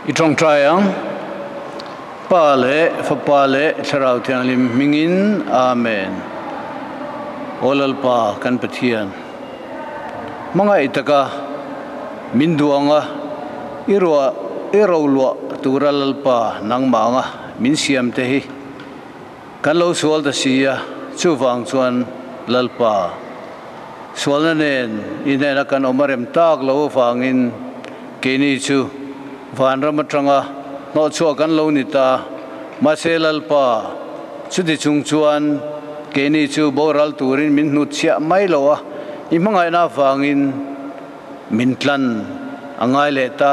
I tawngtai ang. Pa leh Fapa leh Thlarau Thianghlim hmingin, Amen. Aw Lalpa kan Pathian, hmangaih taka min duanga i ruah i roluah tura Lalpa nangmah anga min siam te hi Kan lo sual ta si a, chuvang chuan Lalpa, sualna nen i hnena kan awm a rem tak lo avangin keini chu vanram atanga hnawhchhuah kan lo ni ta. Mahse Lalpa, chuti chung chuan keini chu boral turin min hnutchhiah mai lo a, i hmangaihna avangin min tlan a ngai leh ta.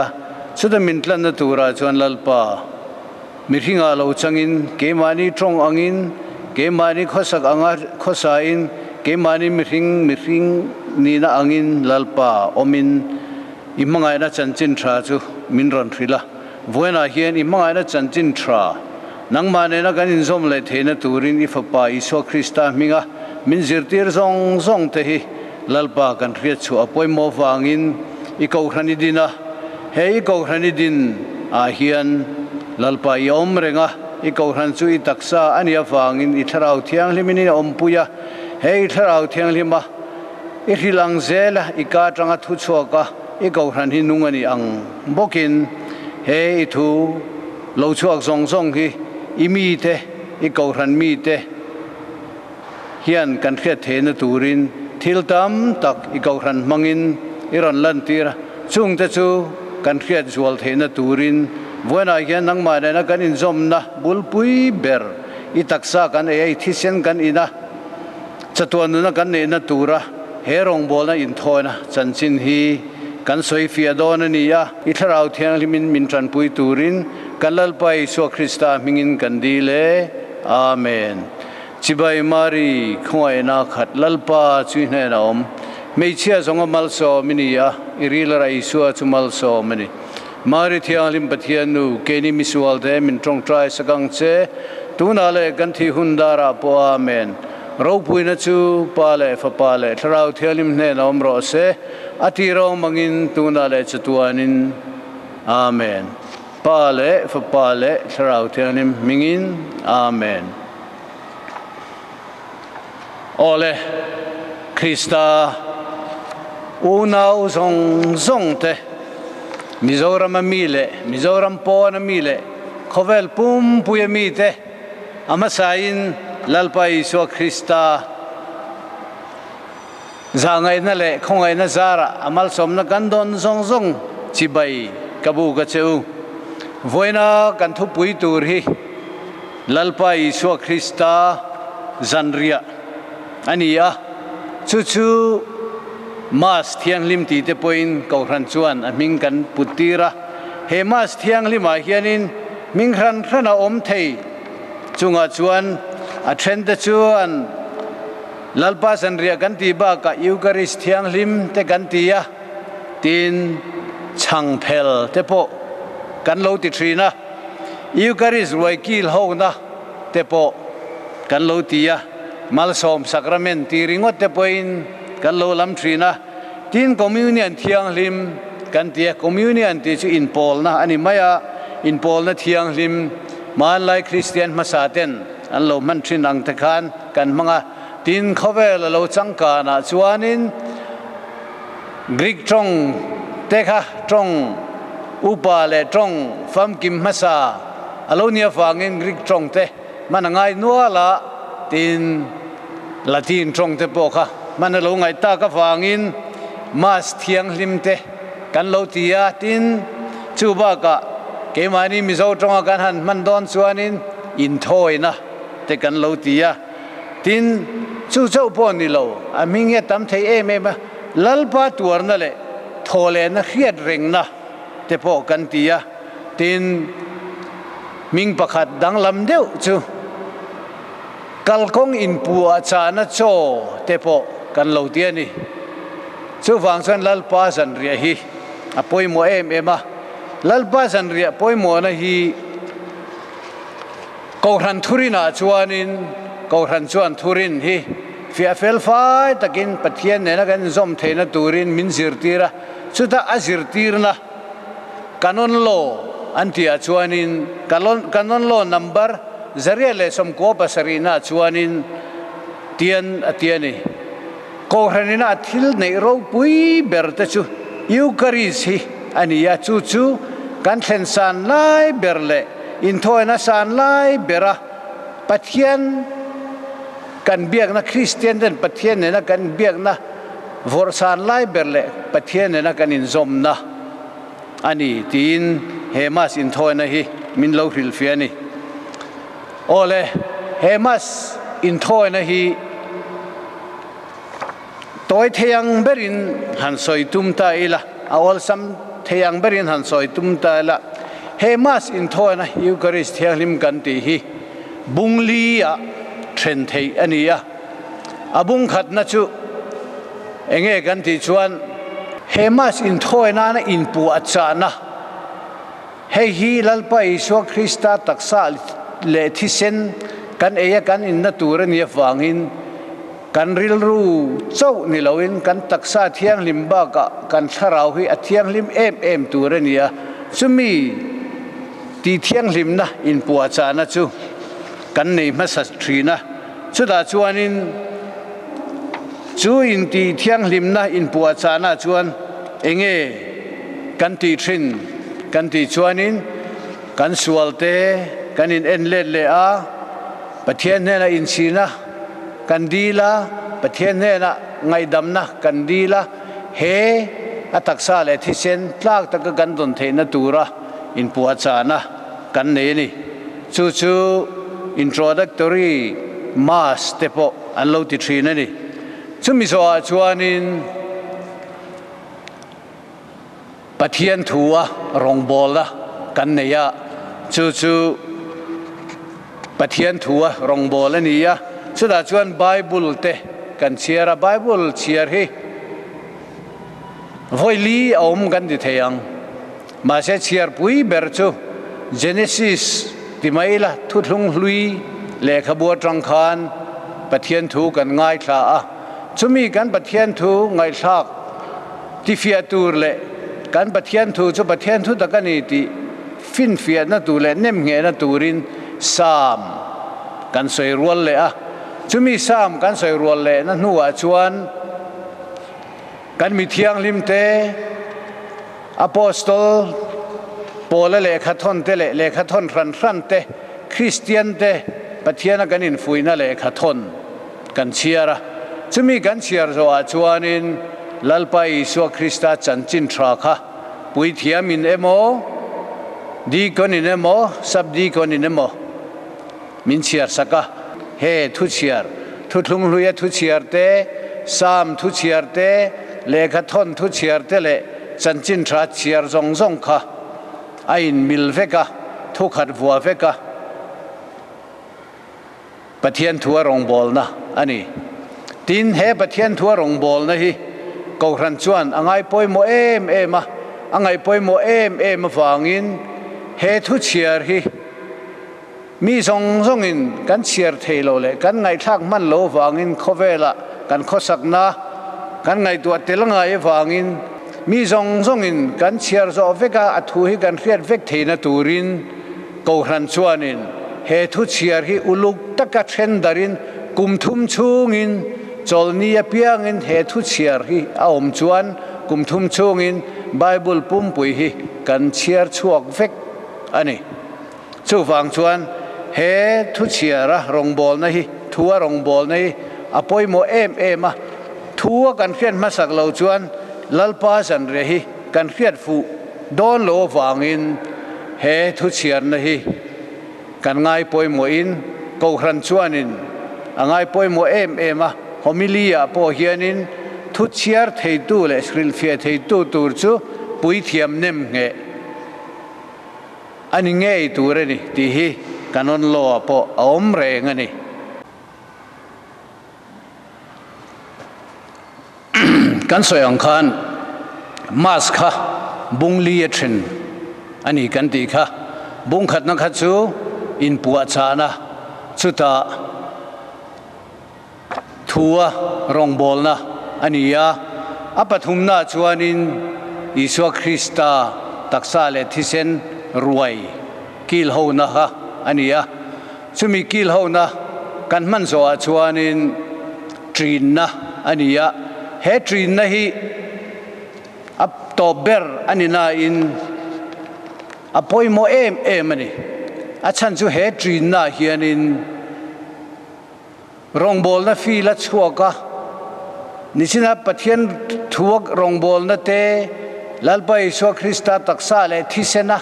Chuta min tlanna turah chuan Lalpa, Mihringah lo changin, keimahni tawng angin, keimahni khawsak anga khawsain, keimahni mihring mihring nihna angin Lalpa awmin i hmangaihna chanchin tha chu min rawn hrilh a. Vawiinah hian i hmangaihna chanchin tha nangmah nena kan inzawm leh theihna turin i Fapa Isua Krista hminga min zirtir zawng zawng te hi Lalpa kan hriat chhuah a pawimawh vangin i Kohhran i din a. He i Kohhran i din ah hian Lalpa i awm reng a, i Kohhran chu i taksa a nih avangin i Thlarau Thianghlimin i awmpui a. He i Thlarau Thianghlima i hrilh ang zel a, i ka atanga thu chhuak a, i Kohhran hi nung a nih ang bawkin he i thu lo chhuak zawng zawng hi i mite, i Kohhran mite, Hian kan hriat theihna turin thil tam tak i kohhran hmangin i rawn lantir a, chungte chu kan hriat zual theihna turin vawiinah hian nangmah nena kan inzawmna bulpui ber i taksa kan ei a, i thisen kan in a, chatuan nuna kan neihna tura he rawngbawlna inthawina chanchin hi kan sawi fiah dawn a ni a, i Thlarau Thianghlimin min tanpui turin kan Lalpa Isua Krista hmingin kan dil e. Amen. Chibai Mari, khawngaihna khat Lalpa chu i hnenah a awm. Hmeichhia zawnga malsawm i ni a, i rilrah Isua chu malsawm a ni. Mari Thianghlim Pathian Nu, keini misualte min tawngtai sak ang che, tunah leh kan thih hun darah pawh Amen. Ropuina chu Pa leh Fapa leh Thlarau Thianghlim hnenah awm rawh se, a tir awm angin tunah leh chatuanin. Amen. Pa leh Fapa leh Thlarau Thianghlim hmingin, Amen. Awle, Krista unau zawng zawng te, Mizoram a mi leh Mizoram pawn a mi leh khawvel pumpui a mi te, a hmasain Lalpa Isua Krista Zahngaihna leh khawngaihna zarah a malsawmna kan dawn zawng zawng chibai ka bu ka che u. Vawiina kan thupui tur hi Lalpa Isua Krista zanriah a ni a, chu chu Mass Thianghlim tih te pawhin Kohhran chuan a hming kan put tir a. He Mass Thianghlimah hianin hming hran hran a awm thei chungah chuan a thente chuan Lalpa zanriah kan tih bakah Eucharist thianghlim te kan ti a, tin chhangphel te pawh kan lo ti thin a, Eucharist ruai kil hona te pawh kan lo ti a, malsawm sacrament ti ringawt te pawhin kan lo lam thin a, tin Communion thianghlim kan ti a, Communion tih chu inpawlna a ni mai a, inpawlna thianghlim hmanlai Kristian hmasa ten an lo hman thin ang te khan Kan hmang a, tin khawvel a lo changkanah chuanin Greek tawng te kha tawng upa leh tawng famkim hmasa a lo nih avangin Greek tawng te hman a ngai nual a, tin Latin tawng te pawh kha hman a lo ngaih tak avangin Mass thianghlim te kan lo ti a, tin chu bakah keimahni Mizo tawnga kan han hman dawn chuanin inthawina te kan lo ti a, tin, chu chauh pawh ni lo, a hming hi a tam thei em em a, Lalpa tuarna leh thawhlehna hriat rengna te pawh kan ti a, tin, hming pakhat danglam deuh chu kalkawng inpuah chahna chaw te pawh kan lo ti a ni. Chuvang chuan Lalpa zanriah hi a pawimawh em em a, Lalpa zanriah pawimawhna hi, Kohhran thurinah chuanin Kohhran chuan thurin hi fiah fel fai takin Pathian nena kan inzawm theihna turin min zirtir a, chuta a zirtirna Canon Law an tihah chuanin Canon Law number 197 naah chuanin tian a ti a ni. Kohhranina a thil neih ropui ber te chu Eucharist hi a ni a, chu chu kan thlen san lai ber leh inthawina san lai bera Pathian kan biakna, Kristian ten Pathian nena kan biakna vawrh san lai ber leh Pathian nena kan inzawmna a ni tiin he Mass inthawina hi min lo hrilhfiah a ni. Awle, he Mass inthawina hi tawi thei ang berin han sawi tum ta ila, a awlsam thei ang berin han sawi tum ta ila, he Mass inthawina Eucharist Thianghlim kan tih hi bung li-ah then theih a ni a. A bung khatna chu enge kan tih chuan he Mass inthawi nana inpuah chahna, hei hi Lalpa Isua Krista taksa leh thisen kan ei a kan inna tur a nih avangin kan rilru chauh ni loin kan taksa thianghlim bakah kan thlarau hi a thianghlim em em tur a ni a, chumi tih thianghlimna inpuah chahna chu kan nei hmasa thin a. Chutah chuanin chu intih thianghlimna inpuahchahna chuan enge kan tih thin kan tih chuanin kan sualte kan in en let leh a, Pathian hnenah inchhina kan dil a, Pathian hnenah ngaihdamna kan dil a, he a taksa leh thisen tlak taka kan dawn theihna tura inpuahchahna kan nei a ni. Chu chu introductory mass te pawh an lo ti thin a ni. Chumi zawhah chuanin Pathian thua rawngbawlna kan nei a, chu chu Pathian thua rawngbâwl a ni a. Chutah chuan Bible te kan chhiar a, Bible chhiar hi vawi li a awm kan ti thei ang. Mahse chhiarpui ber chu Genesis ti mai ila thuthlung hlui lehkhabu atang khan Pathian thu kan ngaithla a, chumi kan Pathian thu ngaihthlak tifiah tur leh kan Pathian thu chu Pathian thu tak a ni tih finfiahna tur leh nemnghehna turin Psalm kan sawi rual leh a, chumi Psalm kan sawi rual lehna hnuah chuan kan mi thianghlim te, Apostol Paula lehkha thawn te leh lehkha thawn hran hran te, Kristian te Pathiana kan infuihna lehkha thawn kan chhiar a. Chumi kan chhiar zawhah chuanin Lalpa Isua Krista chanchin tha kha puithiamin emaw, deacon-in emaw, sub-deacon-in emaw min chhiar sak a. He thuchhiar, Thuthlung Hluia thuchhiar te, Psalm thuchhiar te, lehkha thawn thuchhiar te leh chanchin tha chhiar zawng zawng kha a inmil vek a, thukhat vua vek a, Pathian thua rawngbawlna a ni. Tin, he Pathian thua rawngbawlna hi Kohhran chuan a ngai pawimawh em em a, a ngaih pawimawh em em avangin he thuchhiar hi, Mi zawng zawngin kan chhiar thei lo leh kan ngaihthlak hman lo vangin khawvelah kan khawsakna kan ngaihtuah tel ngai avangin mi zawng zawngin kan chhiar zawh vek a, a thu hi kan hriat vek theihna turin Kohhran chuanin he thu chhiar hi uluk taka then darin kum thum chhungin chawlni apiangin he thu chhiar hi a awm chuan kum thum chhungin Bible pumpui hi kan chhiar chhuak vek a ni. Chuvang chuan he thuchhiara rawngbawlna hi, thua rawngbawlna hi a pawimawh em em a, thua kan hriat hmasak lo chuan Lalpa zanriah hi kan hriat fuh dawn lo avangin he thuchhiarna hi kan ngai pawimawhin Kohhran chuanin a ngai pawimawh em em a, homily-ah pawh hianin thuchhiar theitu leh hrilhfiah theitu tur chu puithiam nem ngheh A ni ngei tur a ni tih hi Canon Law ah pawh a awm reng a ni. Kan sawi ang khan Mass kha bung li a then a ni kan tih kha. Bung khatna kha chu inpuahchahna, chutah Thua rawngbawlna a ni a, a pathumnaah chuanin Isua Krista taksa leh thisen Ruai kil hona kha a ni a, chumi kil hona kan hman zawhah chuanin ṭinna a ni a, he ṭinna hi a tawp ber a ni nain a pawimawh em em a ni. A chhan chu he ṭinnaah hianin Rawngbawlna feel a chhuak a, nichina Pathian thua rawngbawlna te, Lalpa Isua Krista taksa leh thisena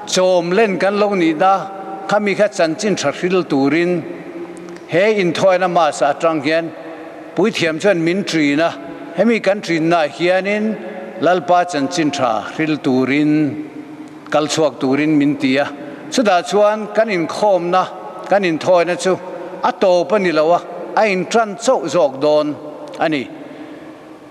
chawm len kan lo nihna khami kha chanchin tha hril turin he inthuaina Mass atang hian Puithiam chuan min ṭin a, hemi kan ṭinnaah hianin Lalpa chanchin tha hril turin kal chhuak turin min ti a, chutah chuan kan inkhawmna, kan inthawina chu a tawp a ni lo a, a inṭan chauh zawk dawn a ni.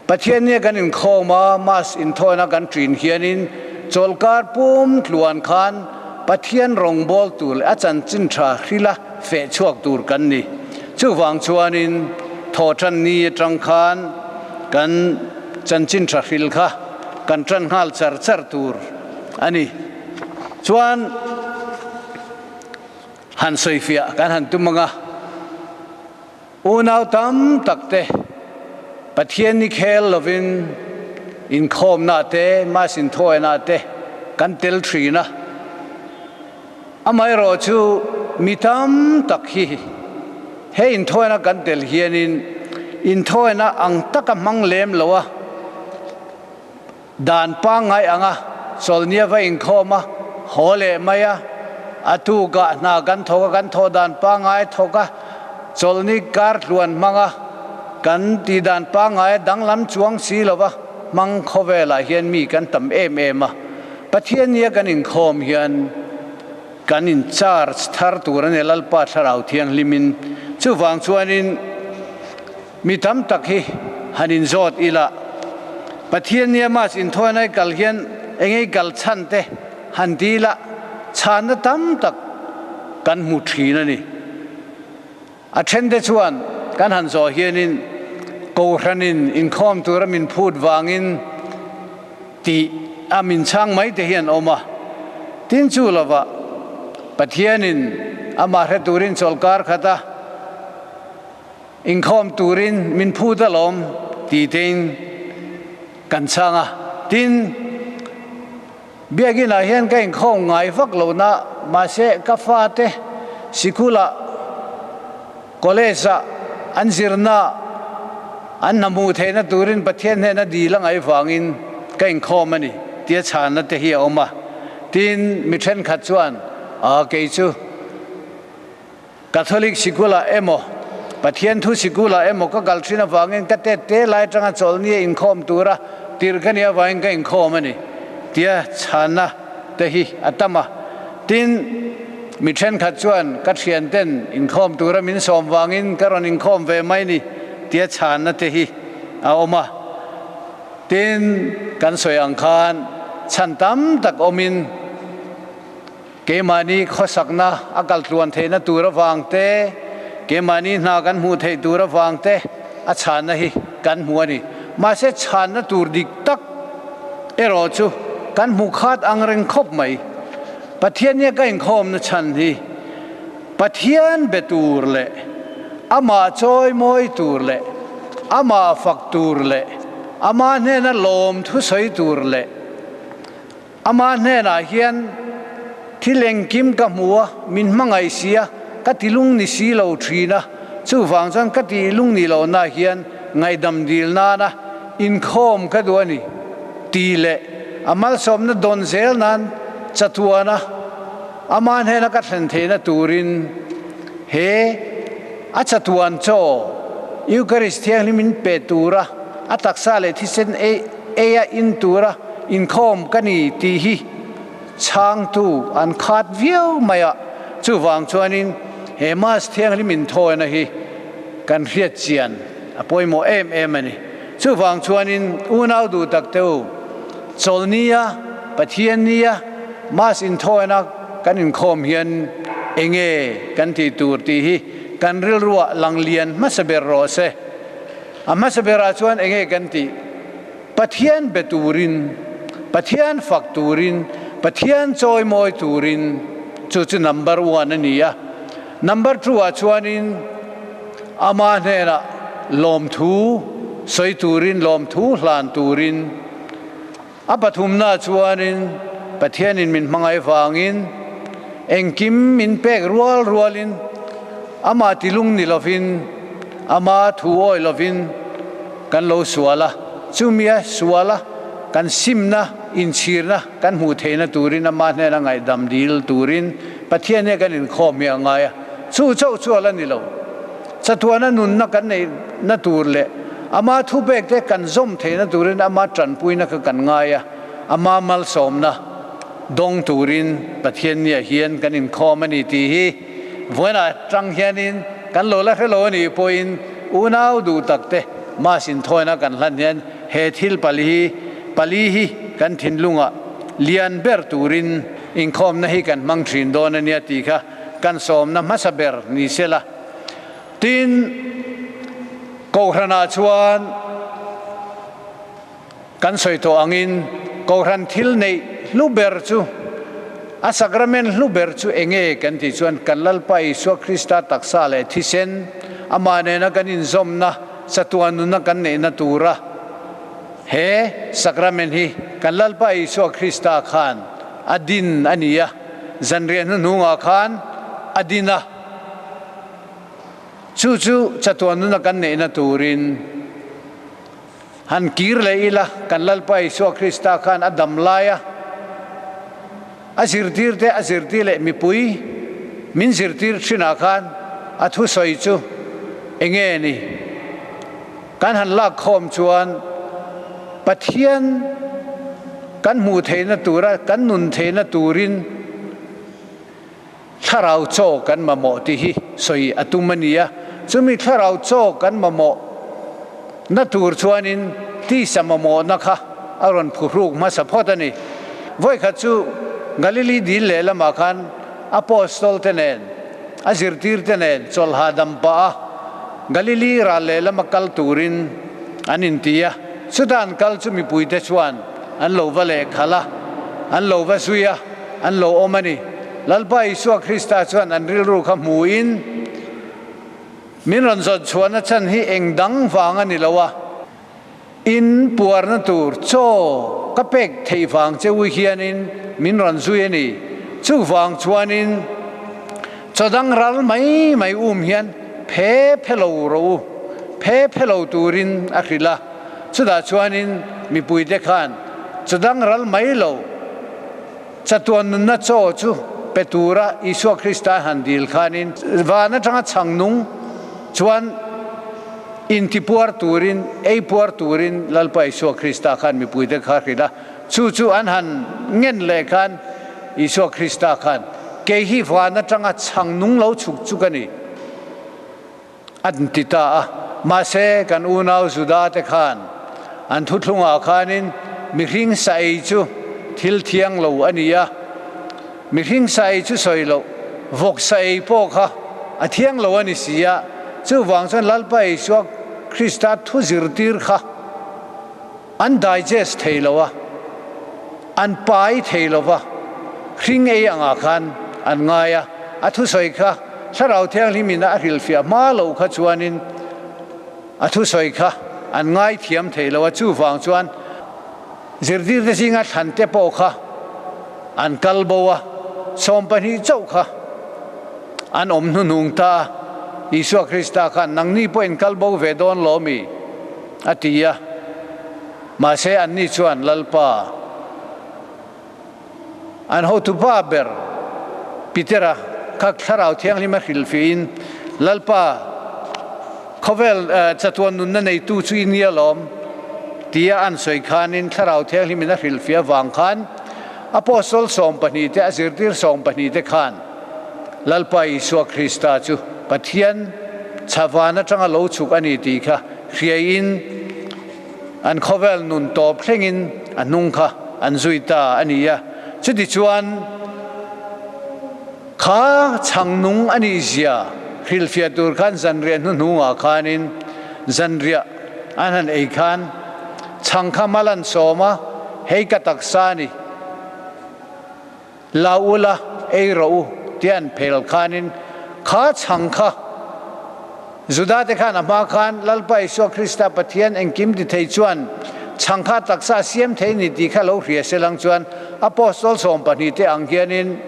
Pathiannia kan inkhawm a, Mass inthawina kan ṭin hianin chawlkar pum tluan khan Pathian rawngbâwl tur leh a chanchin ṭha hrila feh chhuak tur kan ni. Chuvang chuanin thawhṭan ni aṭang khan kan chanchin ṭha hril kha kan ṭan nghal char char tur a ni. Chuan han sawifiah kan han tum ang a, unau tam tak te Pathian ni khel lovin inkhawmna te, Mass inthawina te kan tel thin a. Amaherawh chu mi tam tak hi he inthawina kan tel hianin inthawina ang taka hmang lem lo a, Dan pangngai anga chawlhnia va inkhawm a, haw leh mai a, a tukah hna kan thawk a, kan thawh dan pangngai thawk a, chawlhni kar tluan hmang a, kan tih dan pangngai a danglam chuang si lo va, hmang khawvelah hian mi kan tam em em a. Pathiannia kan inkhawm hian kan in charge thar tur a ni Lalpa Thlarau Thianghlimin. Chuvang chuanin. Mi tam tak hi han inzawt ila, Pathian nia Mass inthawihnai kal hian engei kal chhan te han ti ila, chhanna tam tak kan hmu thin a ni. A then te chuan kan han zawh hianin Kohhranin inkhawm tura min phut vangin tih a min chhang mai te hi an awm a. Tin chu lova Pathianin amah hre turin chawlhkar khat a, Inkhawm turin min phut alawm ti tein kan chhang a. Tin, Biakinah hian ka inkhawm ngai vak lo na, mahse ka fate sikulah, college-ah an zirna an hna hmuh theihna turin Pathian hnena dil a ngaih vangin ka inkhawm a ni tia chhanna te hi a awm a. Tin, mi thenkhat chuan, Aa kei chu. Catholic sikulah emaw, Pathian thu sikulah emaw ka kal thin avangin ka tet te lai atanga chawlhni a inkhawm tura tirh ka nih avangin ka inkhawm a ni tia chhanna te hi a tam a. Tin, mi thenkhat chuan ka thianten inkhawm tura min sawm vangin ka rawn inkhawm ve mai ni tia chhanna te hi a awm a. Tin, kan sawi ang khan chhan tam tak awmin, Keimahni khawsakna a kal tluan theihna tur avang te, keimahni hna kan hmuh theih tur avang te a chhanna hi kan hmu a ni. Mahse chhanna tur dik tak erawh chu kan hmu khat ang reng khawp mai. Pathiannia ka inkhawmna chhan hi Pathian be tur leh Amah chawimawi tur leh Amah fak tur leh Amah hnena lawm thusawi tur leh Amah hnenah hian thil engkim ka hmu a, min hmangaih si a, ka ti lung ni si lo thin a, chuvang chuan ka tih lung ni lohna hian ngaihdam dil nana inkhawm ka duh a ni tih leh a malsawmna dawn zel nan chatuana amah hnena ka thlen theihna turin he a chatuan chaw Eucharist thianghlim in pe tura a taksa leh thisen ei Eia in tura inkhawm ka ni tih hi chhangtu an khat viau mai a, chuvang chuanin he Mass thianghlim inthawina hi kan hriat chian a pawimawh em em a ni. Chuvang chuanin unau duh tak te u, Chawlhnia, Pathiannia Mass inthawina kan inkhawm hian enge kan tih tur tih hi kan rilruah lang lian hmasa ber rawh se. A hmasa berah chuan enge kan tih? Pathian be turin, Pathian fak turin, Pathian chawimawi turin chu chu number one a ni a. Number two ah chuanin ama hnenah lawmthu sawi turin, lawmthu hlan turin, a pathumna chuanin Pathianin min hmangaih vangin engkim min pek rual rualin amah tilung ni lovin, ama thu awi lovin kan lo sual a, chumia sual a kan simna, inchhirna kan hmuh theihna turin ama hnena ngaihdam dil turin Pathian hian kan inkhawm hi a ngai a, chu chauh chu a la ni lo. Chatuana nunna kan neihna tur leh ama thupek te kan zawm theihna turin ama tanpuina kha kan ngai a, ama malsawmna dawng turin Pathian nia hian kan inkhawm a ni tih hi vawiinah tang hianin kan lo la hre lo a nih pawhin unau duh tak te Mass inthawina kan hlan hian he thil pali hi pali hi kan thinlungah lian ber turin inkhawmna hi kan hmang thin dawn a nia tih kha kan sawmna hmasa ber ni sela. Tin, Kohhranah chuan kan sawi tawh angin Kohhran thil neih hlu ber chu, a sakramen hlu ber chu enge kan tih chuan kan Lalpa Isua Krista taksa leh thisen, amah nena kan inzawmna, chatuan nuna kan neihna tura he sakramen hi kan Lalpa Isua Krista khan a din a ni a, zanriah hnuhnungah khan a din a. Chu chu chatuan nuna kan neihna turin han kir leh ila, kan Lalpa Isua Krista khan a dam laia a zirtirte a zirtir leh mipui min zirtir thinah khan a thusawi chu enge ni? Kan han lak khawm chuan Pathian kan hmuh theihna tura kan nun theihna turin Thlarau chaw kan mamawh tih hi sawi a tum a ni a, chumi thlarau chaw kan mamawh na tur chuanin tisa mamawhna kha a rawn phuhruk hmasa phawt a ni. Vawikhat chu Galili dil lehlamah khan Apostol te nen, a zirtir te nen chawlhah dam pah a, Galili ral lehlama kal turin an inti a, chuta an kal chu mipuite chuan an lo va lehkhalh a, an lo va zui a. An lo awm a ni. Lalpa Isua Krista chuan an rilru kha hmuin, Min rawn zawt chhuahna chhan hi eng dang vang a ni lo a, in puarna tur chaw ka pek theih vang che u hianin min rawn zui a ni. Chuvang chuanin chaw dang ral mai mai um hian phe phe lo rawh u, phe phe lo turin a hrilh a. Chutah chuanin mipuite khan chaw dang ral mai lo, Chatuan nunna chaw chu pe tura Isua Krista han dil khanin van atanga chhang nung chuan intipuar turin, ei puar turin Lalpa Isua Krista khan mipuite kha hrilh a. Chu chu an han ngen leh khan Isua Krista khan, Kei hi van atanga chhang nung lo chhuk chu ka ni, an ti ta a. Mahse, kan unau Juda te khan an thuthlungah khanin mihring sa ei chu thil thiang lo a ni a, mihring sa ei chu sawi loh, vawk sa ei pawh kha a thiang lo a ni si a, chuvang chuan Lalpa Isua Krista thu zirtir kha an digest thei lo a, an pai thei lo va, hring ei angah khan an ngai a, a thusawi kha Thlarau Thianghlimin a hrilhfiah hma loh kha chuanin a thusawi kha an ngaithiam thei lo a, chuvang chuan zirtirte zinga thlante pawh kha an kal bo a, 12 chauh kha an awm hnuhnung ta a, Isua Krista khan nangni pawh in kal bo ve dawn lo mi? A ti a, mahse anni chuan Lalpa, an hotupa ber Petera kha Thlarau Thianghlim a hrilhfiahin, Lalpa, khawvel chatuan nunna neitu chu i nia lawm, tia an sawi khanin Thlarau Thianghlimin a hrilhfiah avang khan Apostol 12 te, a zirtir 12 te khan Lalpa Isua Krista chu Pathian chhavan atanga lo chhuk a ni tih kha hriaiin an khawvel nun tawp thlengin a hnung kha an zui ta a ni a. Chutichuan kha chhang nung a nih zia hrilhfiah tur khan zanriah hnuhnungah khanin zanriah an han ei khan chhang kha mal an sawm a, hei ka taksa a ni. La ula, ei rawh u, tia an phel khanin kha chhang kha Judate khan a hma khan Lalpa Isua Krista Pathian engkim ti thei chuan chhang kha taksa a siam thei ni tih kha lo hria se lang chuan Apostol 12 te ang hianin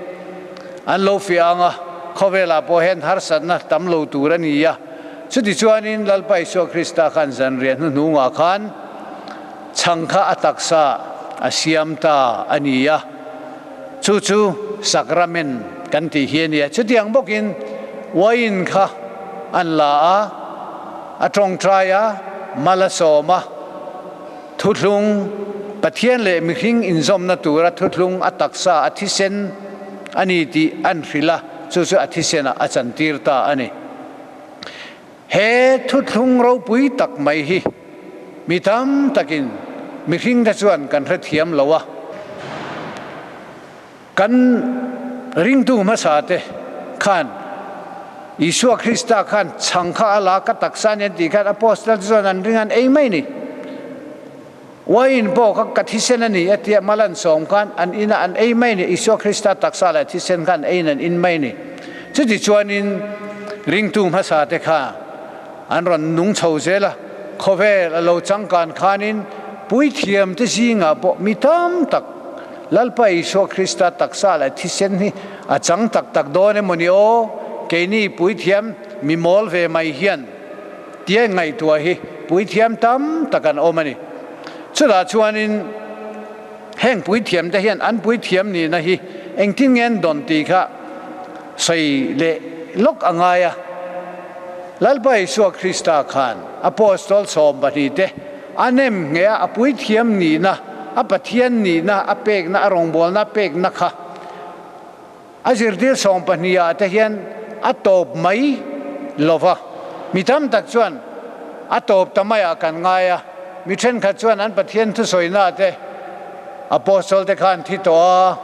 an lo fiah ang a, khawvelah pawh hian harsatna tam lo tur a ni a. Chuti chuanin Lalpa Isua Krista khan zanriah hnuhnungah khan chhang kha a taksa a siam ta a ni a, chu chu sacrament kan tih hi a ni a. Chutiang bawkin wine kha an la a, a tawngtai a, mal a sawm a, thuthlung Pathian leh mihring inzawmna tura thuthlung a taksa a thisen a ni tih an hrilh a, chu chu a thisenah a chantir ta a ni. He thuthlung ropui tak mai hi mi tam takin mihringte chuan kan hrethiam lo a, kan ringtu hmasate khan Isua Krista khan chhang kha a la ka taksa nen tih khan Apostle te chuan an ring an ei mai ni. Wine pawh kha ka thisen a ni a tia mal an sawm khan an inah an ei mai ni, Isua Krista taksa leh thisen kha an eiin an in mai ni. Chuti chuanin ringtu hmasa te kha an rawn nung chho zel a, khawvel a lo changkan khanin puithiam te zingah pawh mi tam tak Lalpa Isua Krista taksa leh thisen hi a chang tak tak dawn emaw ni aw, keini puithiam mi mawl ve mai hian Tia ngaihtuah hi puithiam tam tak an awm a ni. Chutah chuanin heng puithiamte hian an puithiam nihna hi engtin nge an dawn tih kha sawi leh lawk a ngai a. Lalpa Isua Krista khan Apostol 12 te a nem nge a, a puithiam nihna, a Pathian nihna a pekna, a rawngbawlna a pekna kha A zirtir 12 ah te hian a tawp mai lo va, mi tam tak chuan a tawp ta maiah kan ngai a, mi thenkhat chuan an Pathian thusawina te Apostle te khan thi tawh a,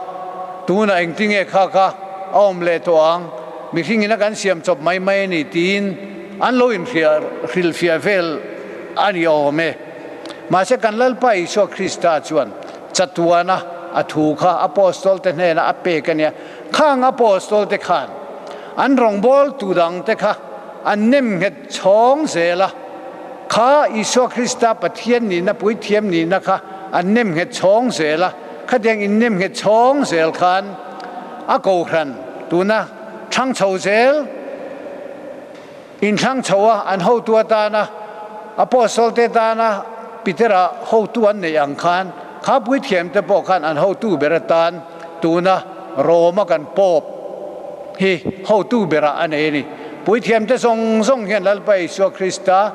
tunah engtinge kha kha a awm leh tawh ang, mihringin a kan siam chawp mai mai a ni tiin an lo inhrilhfiah vel a ni awm e. Mahse kan Lalpa Isua Krista chuan Chatuana a thu kha Apostol te hnenah a pek a nia. Khang Apostol te khan an rawngbawltu dangte kha an nem nghet chhawng zel a. Kha Isua Krista Pathian nihna, puithiam nihna kha an nem nghet chhawng zel a. Khatiang in nem nghet chhawng zel khan a kohhran tuna thlang chho zel Inthlang chho a, an hotu atana Apostle te tana Petera hotu an neih ang khan, kha puithiam te pawh khan an hotu ber atan tuna Roma kan Pope hi hotu berah a nei a ni. Puithiam te zawng zawng hian Lalpa Isua Krista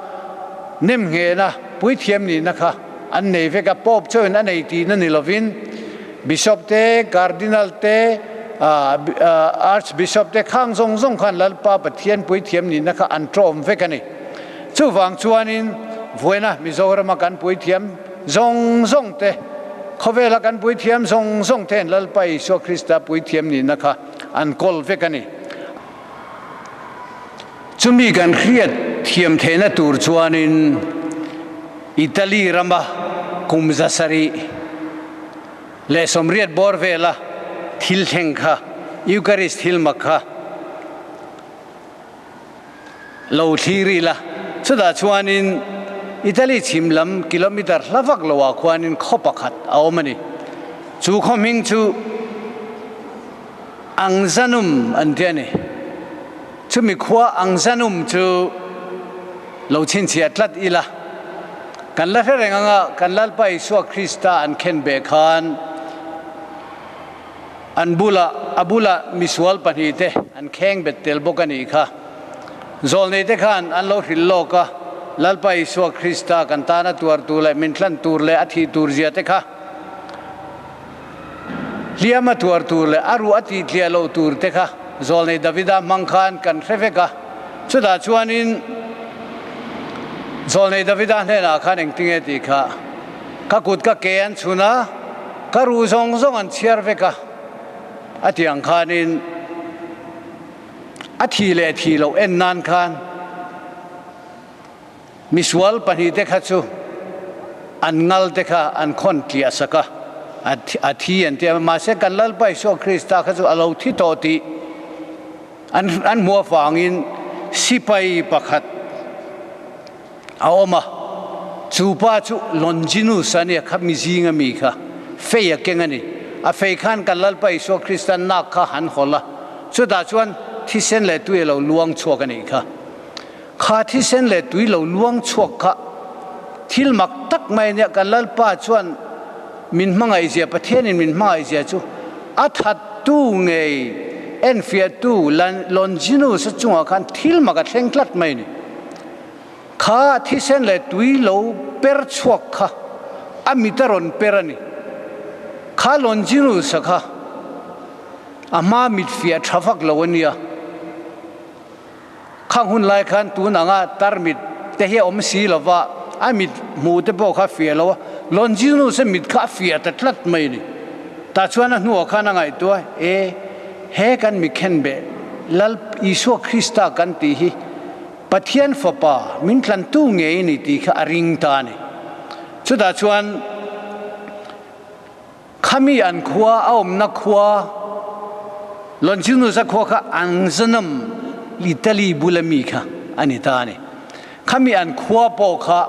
nemnghehna puithiam nihna kha an nei vek a, Pope chauhin a nei tihna ni lovin Bishop te, Cardinal te, Archbishop te khang zawng zawng khan Lalpa Pathian puithiam nihna kha an tlawm vek a ni. Chuvang chuanin vawiina Mizorama kan puithiam zawng zawng te, khawvela kan puithiam zawng zawng te'n Lalpa Isua Krista puithiam nihna kha an kawl vek a ni. Chumi kan hriat thiam theihna tur chuanin Italy rama kum 780 bawr vela thil thleng kha, Eucharist thil mak kha lo thlir ila. Chutah chuanin Italy chhim lam kilometre hla vak loah khuanin khaw pakhat a awm a ni. Chu khaw hming chu Angzanum an ti a ni. Chumi khua Angzanum chu lo chhinchhiah tlat ila, kan la hre reng anga kan Lalpa Isua Krista an khen beh khan an bulah a bulah misual pahnihte an kheng bet tel bawk a nih kha. Zawlneite khan an lo hrilh lawk a, Lalpa Isua Krista kan tana tuar tur leh min hlan tur leh a thih tur zia te kha Hliam a tuar tur leh a ruh a tihtliah loh tur te kha Zawlnei Davida hmang khan kan hre vek a. Chutah chuanin Zawlnei Davida hnenah khan engtinge tih kha, Ka kut ka ke an chhun a, ka ruh zawng zawng an chhiar vek a, a tih ang khanin a thih leh thih loh en nan khan Misual pahnihte kha chu an ngalte kha an khawn tliah sak a. A thi an ti a, mahse kan Lalpa Isua Krista kha chu a lo thi tawh tih an an hmuh avangin sipai pakhat a awm a, chu pa chu Longinus a nia, kha mi zinga mi kha fei a keng a ni. A fei khan kan Lalpa Isua Krista nak kha han hawlh a, chutah chuan thisen leh tui a lo luang chhuak a nih kha. Kha thisen leh tui lo luang chhuak kha thil mak tak mai a nia, kan Lalpa chuan min hmangaihzia, Pathianin min hmangaihzia chu a thattu ngei enfiahtu Longinus-a chungah khan thil mak a thleng tlat mai a ni. Kha thisen leh tui lo per chhuak kha a mit a rawn per a ni. Kha Longinus-a kha a hma mit fiah tha vak lo a nia. Khang hun lai khan tun anga tarmit te hi a awm si lo va, a mit hmuh te pawh kha a fiah lo a, Longinus a mit kha a fiah ta tlat mai a ni. Tah chuan a hnuah khan a ngaihtuah, E, he kan mi khenbeh Lal Isua Krista kan tih hi Pathian Fapa min tlantu ngei a ni tih kha a ring ta a ni. Chutah chuan Khami an khua a awmna khua Longinus-a khua kha Anzanum, Italy bula mi kha a ni ta a ni. Khami an khua pawh kha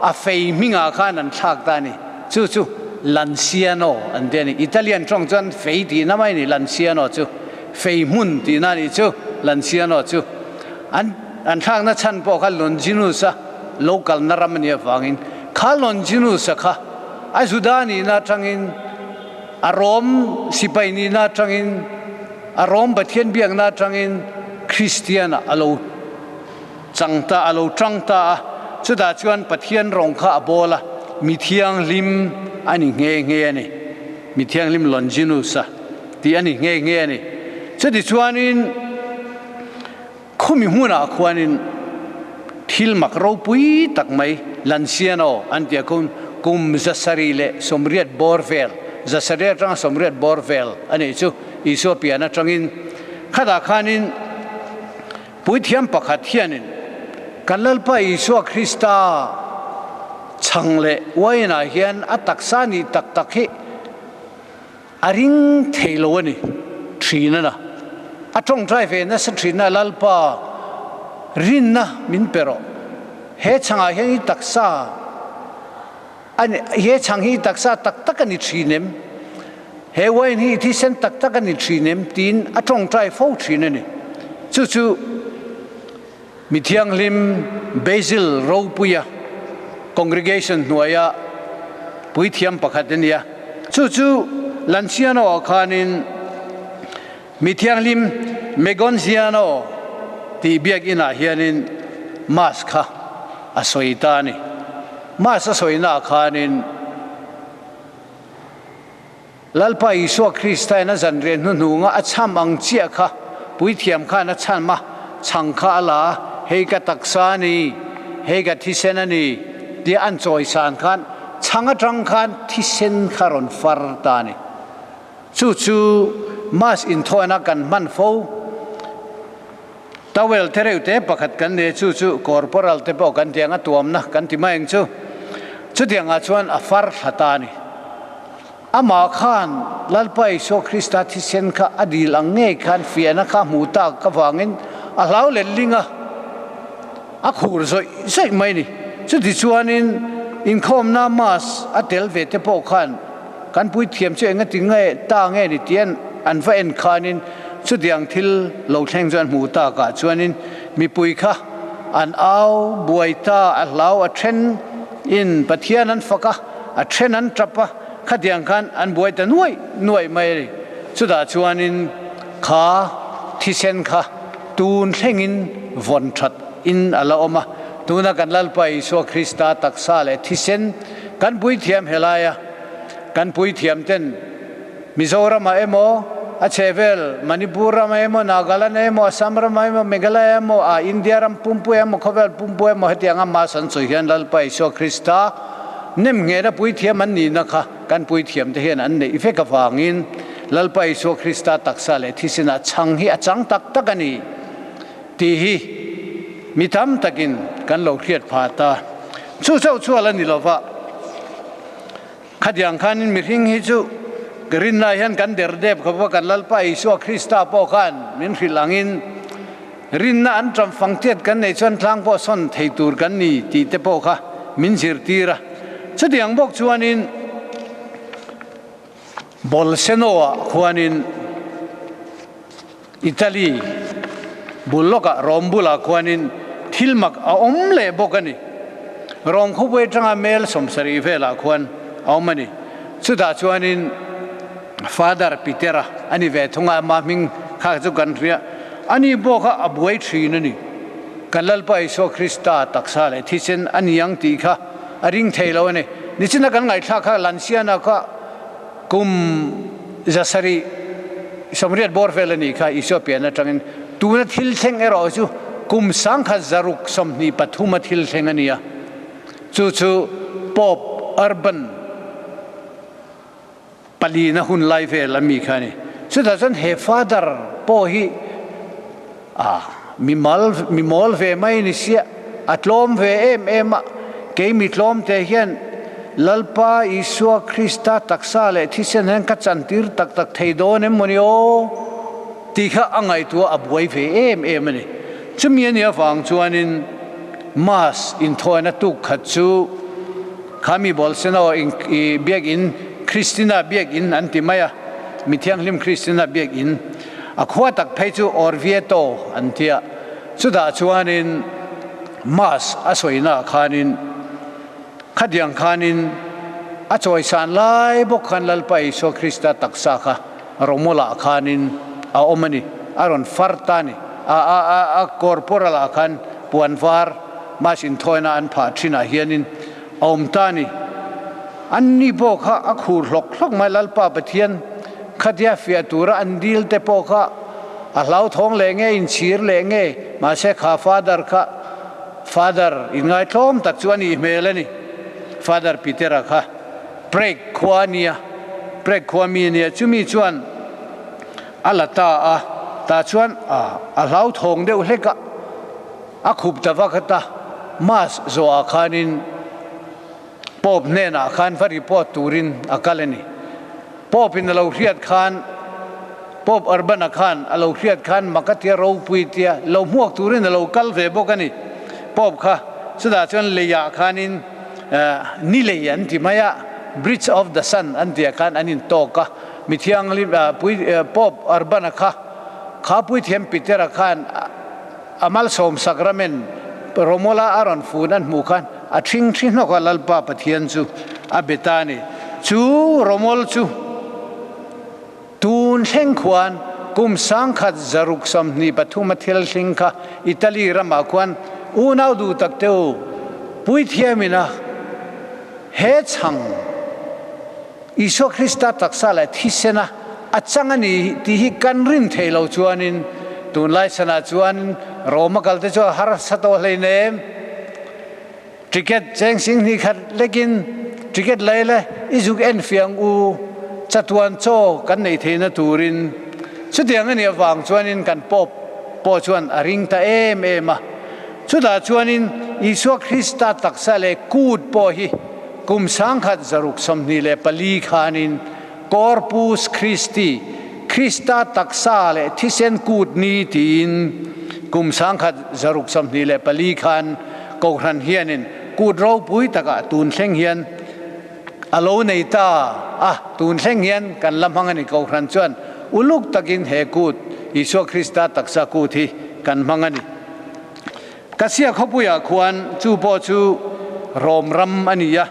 a fei hmingah khan an thlak ta a ni. Chu chu Lanciano an ti a ni. Italian tawng chuan fei tihna mai a ni, Lanciano chu fei hmun tihna a nih chu, Lanciano chu. An an thlakna chhan pawh kha Longinus-a lo kalna ram a nih avangin kha Longinus-a kha A Juda nihna atangin, a Rom sipai nihna atangin, a Rom Pathian biakna atangin Kristian ah a lo chang ta, a lo tang ta a. Chutah chuan Pathian rawng kha a bawl a, mi thianghlim a ni nghe nghe a ni. Mi thianghlim Longinus-a tih a ni nghe nghe a ni. Chutichuanin Khumi hmunah khuanin thil mak ropui tak mai Lanciano an tia khun kum 780 bawr vel, 700 atanga 80 bawr vel a nih chu Isua pian atangin. Khatah khanin puithiam pakhat hianin kan Lalpa Isua Krista chhang leh uainah hian a taksa nih tak tak hi A ring thei lo a ni thin a na. A tawngtai ve nasa thin a, Lalpa, rinna min pe rawh. He chhangah hian i taksa a ni, he chhang hi i taksa tak tak a ni thin em? He wine hi i thisen tak tak a ni thin em? tiin a tawngtai fo thin a ni. Chu chu Mi Thianghlim Basil Ropuia congregation hnuaia puithiam pakhat a nia. Chu chu Lanciano-ah khanin Mi Thianghlim Megonziano tih biakinah hianin Mass kha a sawi ta a ni. Mass a sawinaah khanin Lalpa Isua Krista in a zanriah hnuhnunga a chham ang chiah kha puithiam khan a chham a, chhang kha a la a, hei ka taksa a ni, hei ka thisen a ni tia an chawisan khan chhang atang khan thisen kha rawn far ta a ni. Chu chu Mass inthawina kan hman fo. Towel te reuh te pakhat kan nei chu chu corporal te pawh kan tiang a tuamna kan ti mai ang chu. Chutiangah chuan a far thla ta a ni. Amah khan Lalpa Isua Krista thisen kha a dil ang ngei khan fiahna kha hmuh tak avangin a hlau let ling a, a khur zawih zawih mai a ni. Chutichuanin inkhawmna Mass a tel ve te pawh khan kan puithiam chu engati nge ta nge ni tih an va en khanin chutiang thil lo thleng chu an hmuh takah chuanin mipui kha an au buai ta, a hlau a then in Pathian an fak a, a then an tap a, khatiang khan an buai ta nuaih nuaih mai a ni. Chutah chuanin kha thisen kha tun thlengin vawn that in a la awm a, tuna kan Lalpa Isua Krista taksa leh thisen kan puithiam helaia kan puithiam ten Mizoramah emaw, a chhehvel Manipur ramah emaw, Nagaland emaw, Assam ramah emaw, Meghalaya emaw, a India ram pumpui emaw, khawvel pumpui emaw hetianga Mass an sawi hian Lalpa Isua Krista nemnghehna puithiam an nihna kha kan puithiam te hian an neih vek avangin Lalpa Isua Krista taksa leh thisenah chhang hi a chang tak tak a ni tih hi mi tam takin kan lo hriat phah ta. Chu chauh chu a la ni lova. Khatiang khanin mihring hi chu. Rinna hian kan derdep khawp a, kan Lalpa Isua Krista pawh khan min hrilh angin rinna an ṭam fangtiat kan neih chuan tlang pawh sawn thei tur kan ni tih te pawh kha min zirtir a. Chutiang bawk chuanin Bolseno-ah khuanin Italy bul lawkah Rome bulah khuanin thil mak a awm leh bawk a ni. Rome khawpui atanga mel 70 velah khuan a awm a ni. Chutah chuanin Father Peter-a a ni ve thung a, ama hming kha chu kan hria. Ani pawh kha a buai thin a ni. Kan Lalpa Isua Krista taksa leh thisen a ni ang tih kha a ring thei lo a ni. Nichina kan ngaihthlak kha Lansiana kha Kum 700 80 bawr vel a nih kha Isua pian atangin tuna thil thleng erawh chu kum 1623 a thil thleng a ni a. Chu chu Pope Urban palina hun lai vel a mi kha a ni. Chutah chuan he Father pawh hi a mimal mimawl ve mai ni sia, a tlawm ve em em a, kei mi tlawm te hian Lalpa Isua Krista taksa leh thisen hian ka chantir tak tak thei dawn em mawni aw tih kha a ngaihtuah a buai ve em em a ni. Chumi a nih avang chuanin Mass inthawina tuk khat chu kha mi Bolseno i biakin Christina biakin an ti mai a, Mithianghlim Christina biakin, A khua tak phei chu Orvieto an tia. Chutah chuanin Mass a sawina khanin khatiang khanin a chawisan lai bawk khan Lalpa Isua Krista taksa kha Romola khanin a awm a ni. A rawn far ta a ni. A a a a corporal ah khan puan var Mass inthawina an phah thinah hianin a awm ta a ni. Anni pawh kha a khur hlawk hlawk mai Lalpa Pathian khatia fiah tura an dil te pawh kha a hlauthawng leh nge inchhir leh nge mahse kha Father kha Father inngaitlawm tak chu a nih hmel a ni. Father Peter-a kha Prague khua a nia, Prague khua mi a nia, chumi chuan a la ta a, tah chuan a hlauthawng deuh hlek a, a khup ta vak a ta, Mass zawhah khanin Pope hnenah khan va report turin a kal a ni. Pope in a lo hriat khan, Pope Urban-a khan a lo hriat khan mak a tia ropui tia lo hmuak turin a lo kal ve bawk a ni. Pope kha chutah chuan leiah khanin ni lei an ti mai a, Bridge of the Sun an tihah khan an intawk a. Mi thianghlim pui Pope Urban-a kha kha puithiam Peter-a khan A malsawm sakramen Romola a rawn fun an hmuh khan a ṭhing ṭhi hnawk a, Lalpa Pathian chu a be ta a ni. Chu Romol chu tun thleng khuan kum 1623 a thil hling kha Italy ramah khuan unau duh tak te u puithiamin a he chhang Isua Krista taksa leh thisena a chang a ni tih hi kan rin thei lo chuanin tunlai chhanah chuan Rome a kalte chu a harsa tawh hleinem. Ticket cheng 2000 lekin ticket lei le i zuk en fiang u chatuan chaw kan neih theihna turin chutiang a nih avang chuanin kan Pope pawh chuan a ring ta em em a. Chutah chuanin Isua Krista taksa leh kut pawh hi Kum 1624 khanin Corpus Christi, Krista taksa leh thisen kut ni tiin kum 1624 khan Kohhran hianin kut ropui takah tun thleng hian a lo nei ta a, tun thleng hian kan la hmang a ni. Kohhran chuan uluk takin he kut, Isua Krista taksa kut hi kan hmang a ni. Kasia khawpuiah khuan chu pawh chu Rom ram a ni a,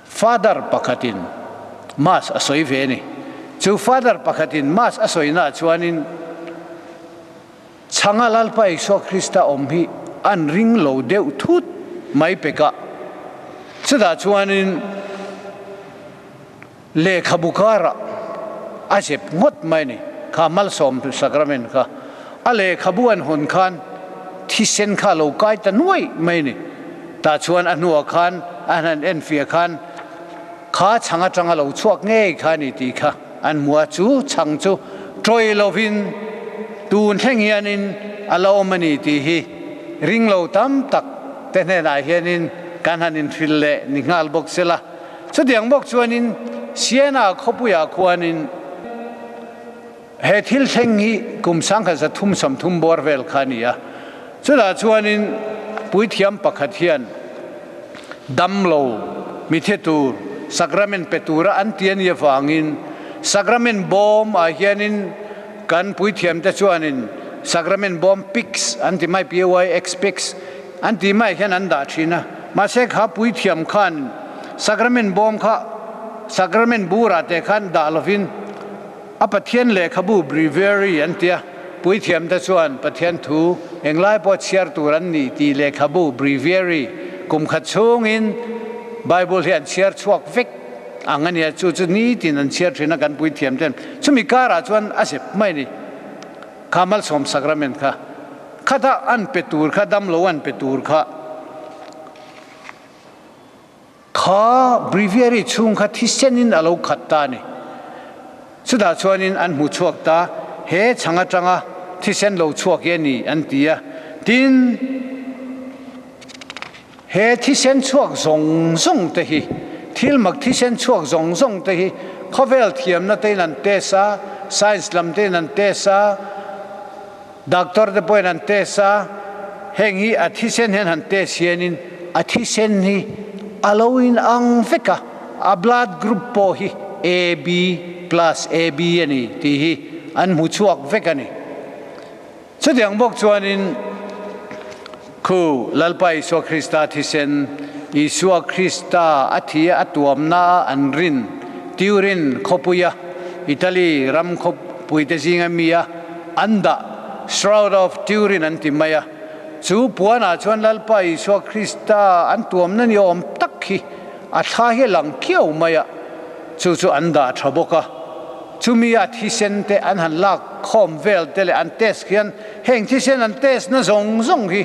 Father pakhatin Mass a sawi ve a ni. Chu Father pakhatin Mass a sawinaah chuanin chhanga Lalpa Isua Krista awm hi an ring lo deuh thut mai pek a. Chutah chuanin Lehkhabu karah a zep ngawt mai a ni. Kha malsawm sacrament kha a lehkhabu an hawn khan thisen kha a lo kai ta nuai mai a ni. Tah chuan a hnuah khan an han enfiah khan kha chhang atang a lo chhuak ngei kha a ni tih kha an hmu a. Chu chhang chu tawi lovin tun thleng hianin a la awm a ni tih hi ring lo tam tak te hnenah hianin kan han inhrilh leh ni nghal bawk se la. Chutiang bawk chuanin Siena khawpuiah khuanin he thil thleng hi kum 1330 bawr vel kha a ni a. Chutah chuanin puithiam pakhat hian damlo mithe tur sacrament pe tura an ti a nih avangin sacrament bawm ah hianin kan puithiamte chuanin sacrament bawm pyx an ti mai, PYX, pyx, an ti mai hian an dah thin a. Mahse kha puithiam khan sacrament bawm kha sacrament burah te khan dah lovin a Pathian lehkhabu breviary an ti a, puithiam te chuan Pathian thu englai pawh chhiar tur an ni tih lehkhabu breviary kum khat chhungin Bible hi an chhiar chhuak vek ang a nia, chu chu nitin an chhiar thin a kan puithiam ten. Chumi karah chuan a zep mai a ni. Kha malsawm sacrament kha khata an pe tur kha damlo an pe tur kha kha breviary chhung kha thisenin a lo khat ta a ni. Chutah chuanin an hmu chhuak ta, he chhang atanga thisen lo chhuak hi a ni an ti a. Tin, he thisen chhuak zawng zawng te hi, thil mak thisen chhuak zawng zawng te hi khawvel thiamna tein an test a, science lam tein an test a, doctor te pawhin an test a, heng hi a thisen hian han test hianin a thisen hi a lo inang vek a, a blood group pawh hi AB plus AB a ni tih hi an hmu chhuak vek a ni. Chutiang bawk chuanin khu Lalpa Isua Krista thisen, Isua Krista a thi a tuamna a an rin, Turin khawpuia Italy ram khawpuite zinga mi a an dah, Shroud of Turin an ti mai a, chu puanah chuan Lalpa Isua Krista an tuamna ni awm tak hi a thla hi a lang khiau mai a, chu chu an dah tha bawk a. Chumi a thisen te an han lak khawm vel te leh an test hian heng thisen an test na zawng zawng hi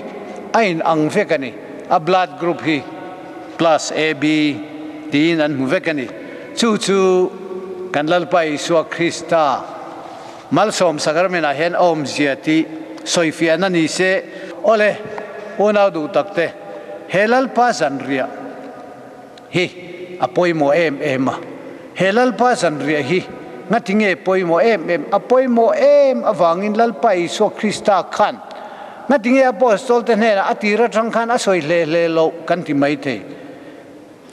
a in ang vek a ni. A blood group hi plus AB tiin an hmu vek a ni. Chu chu kan Lalpa Isua Krista malsawm sacrament ah hian a awmzia tih sawifiahna ni se. Awle, unau duh tak te, he Lalpa zanriah hi a pawimawh em em a. He Lalpa zanriah hi ngati nge pawimawh em em? A pawimawh em avangin Lalpa Isua Krista khan ngati nge Apostol te hnenah a tir atang khan a sawi hle hle loh kan ti mai thei.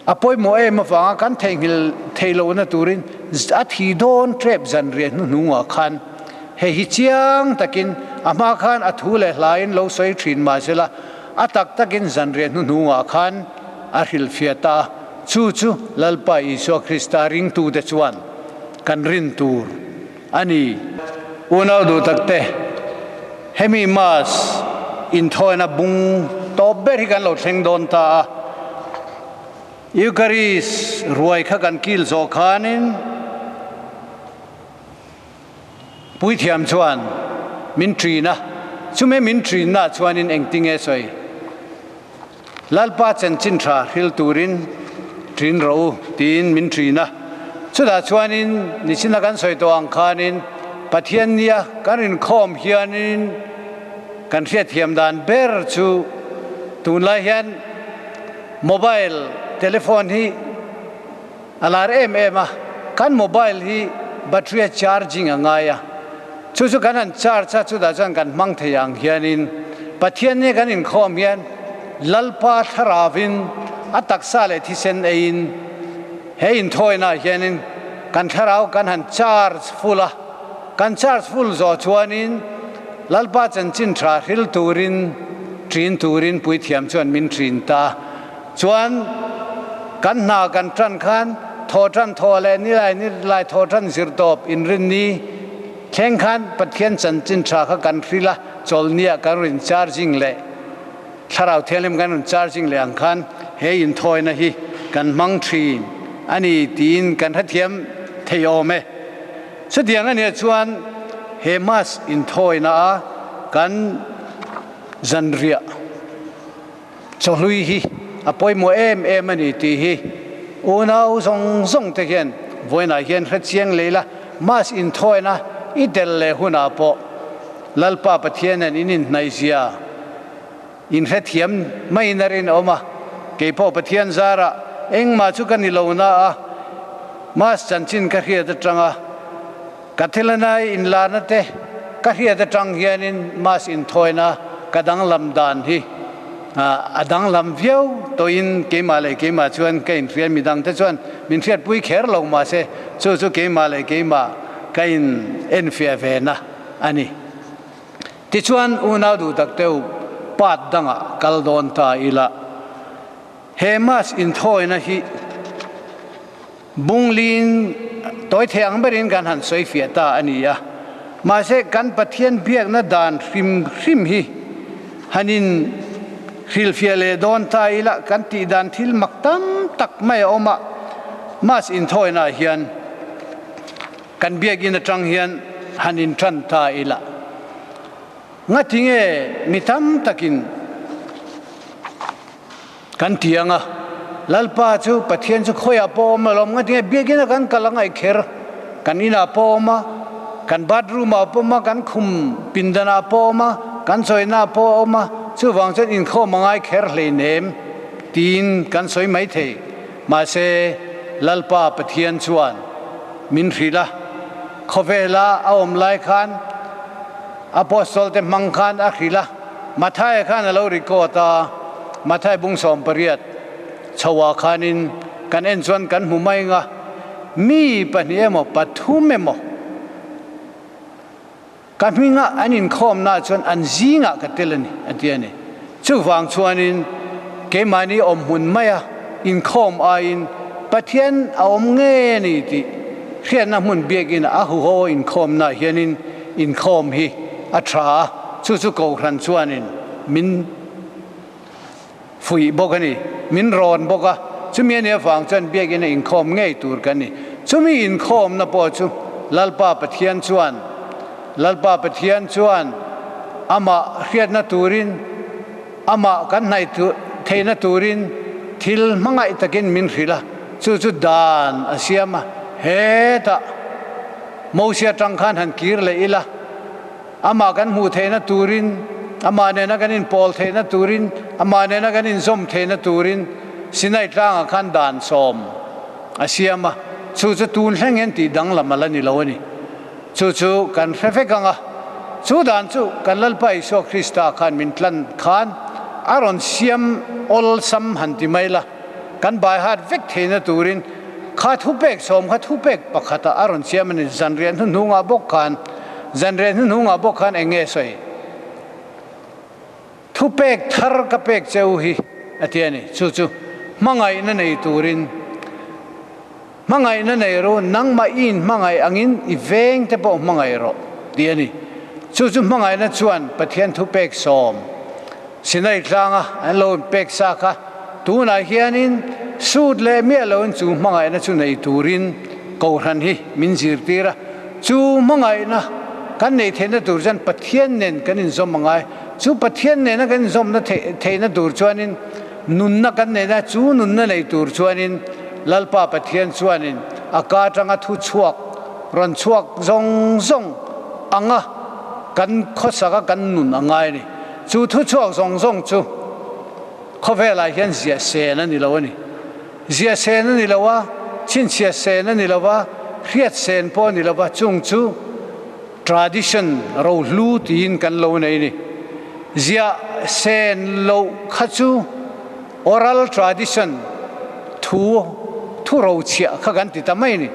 A pawimawh em avanga kan theihnghilh thei lohna turin a thi dawn tep zanriah hnuhnungah khan hei hi chiang takin a hma khan a thu leh hlain lo sawi thin mahsela a tak takin zanriah hnuhnungah khan a hrilhfiah ta a, chu chu Lalpa Isua Krista ringtute chuan kan rin tur a ni. Unau duh takte, hemi Mass inthawina bung tawp ber hi kan lo thleng dawn ta a. Eucharist ruai kha kan kil zawh khanin, Puithiam chuan min ṭin a, chumi min ṭinna chuanin engtinge sawi? Lalpa chanchin ṭha hril turin ṭin rawh u tiin min ṭin a. Chutah chuanin nichina kan sawi tawh ang khanin Pathian nia kan inkhawm hianin kan hriatthiam dan ber chu tunlai hian mobile telephone hi A lar em em a, kan mobile hi battery a charging a ngai a, chu chu kan han charge a, chutah chuan kan hmang thei ang hianin Pathian nge kan inkhawm hian Lalpa thlaravin a taksa leh thisen eiin he inthawinah hianin kan thlarau kan han charge full a, kan charge full zawh chuanin Lalpa chanchin tha hril turin ṭin turin puithiam chuan min ṭin ta. Chuan kan hna kan ṭan khan thaw ṭan thaw leh nilai nilai thaw ṭan zir tawp inrinni thleng khan Pathian chanchin ṭha kha kan hril a, chawlhniah kan rawn charging leh Thlarau Thianghlim kan rawn charging leh ang khan he inthawina hi kan hmang ṭhin a ni tiin kan hrethiam thei awm e. Chutiang a nih chuan he Mass inthawina a kan zanriah Chawhlui hi a pawimawh em em a ni tih hi unau zawng zawng te hian vawiinah hian hre chiang leh ila, Mass inthawina i tel leh hunah pawh Lalpa Pathianin in inhnaihzia in hrethiam maiin a rinawm a, keipawh Pathian zarah engmah chu ka ni lo na a. Mas chanchin ka hriat atanga ka thilanai inlarna te ka hriat atang hianin Mas inthawina ka danglam dan hi a danglam viau tawhin keimah leh keimah chuan ka inhriat midang te chuan min hriatpui kher lo mahse chu chu keimah leh keimah ka in enfiah ve na a ni. Tichuan unau duh tak teu part dangah kal dawn ta ila. He Mas inthawina hi bunglin tawi thei ang berin kan han sawi fiah ta a ni a. Mahse, kan Pathian biakna dan hrim hrim hi han in hrilhfiah leh dawn ta ila kan tih dan thil mak tam tak mai a awm a. Mas inthawinaah hian kan biakinn atang hian han intan ta ila. Ngatinge mi tam takin Kan ti ang a, Lalpa chu Pathian chu khawiah pawh awm alawm, ngatinge biakinn a kan kal a ngaih kher, kan inah pawh awm a, kan bathroom ah pawh awm a, kan khum pindan ah pawh awm a, kan chawina ah pawh awm a, chuvang chuan inkhawm a ngai kher hleinem tiin kan sawi mai thei. Mahse, Lalpa Pathian chuan min hrilh a, khawvela a awm lai khan Apostle te hmang khan a hrilh a, Mathaia khan a lo record a, Mathai bung 18 chhoah khanin kan en chuan kan hmu mai nga, mi pahnih emaw pathum emaw ka hminga an inkhawmnaah chuan an zingah ka tel a ni a ti a ni. Chuvang chuanin keimahni awmhmun maia inkhawm aiin Pathian a awm nge a ni tih hriatna hmun biakin a huho inkhawmnaah hianin inkhawm hi a tha a, chu chu Kohhran chuanin min fuih bawk a ni, min rawn bawk a, chumi a nih avang chuan biakin a inkhawm ngei tur kan ni. Chumi inkhawmna pawh chu Lalpa Pathian chuan Lalpa Pathian chuan amah hriatna turin, amah kan hnaih theihna turin thil hmangaih takin min hrilh a, chu chu dan a siam a, hetah Mosia tang khan han kir leh ila, amah kan hmuh theihna turin, amah nena kan inpawl theihna turin, amah nena kan inzawm theihna turin Sinai tlangah khan dan sawm a siam a, chu chu tun thleng hian tih danglam a la ni lo a ni. Chu chu kan hre vek ang a, chu dan chu kan Lalpa Isua Krista khan min tlan khan a rawn siam awlsam han ti mai la, kan baihat vek theihna turin kha thupek sawm kha thupek pakhatah a rawn siam a ni. Zanriah hnuhnungah bawk khan, zanriah hnuhnungah bawk khan eng nge sawi? Thupek thar ka pek che u hi a ti a ni. Chu chu hmangaihna nei turin. Hmangaihna nei ru, nangmah i inhmangaih angin i veng te pawh hmangaih rawh, tih a ni. Chu chu hmangaihna chuan Pathian thupek sawm Sinai tlanga an lo inpek sa kha tunah hianin sut leh miah loin chu hmangaihna chu nei turin Kohhran hi min zirtir a. Chu hmangaihna kan neih theihna tur chuan Pathian nen kan inzawm a ngai. Chu Pathian nena kan inzawmna theihna tur chuanin Nunna kan neihna chu nunna nei tur chuanin Lalpa Pathian chuanin a ka atanga thu chhuak rawn chhuak zawng zawng anga kan khawsaka kan nun a ngai a ni. Chu thu chhuak zawng zawng chu khawvelah hian ziah sen a ni lo a ni. Ziah sen a ni lo a, chhinchhiah sen a ni lo a, hriat sen pawh a ni lo va, chung chu Tradition rohlu tiin kan lo nei ni. Ziah sen loh kha chu oral tradition thu thu rochhiah kha kan ti ta mai ni.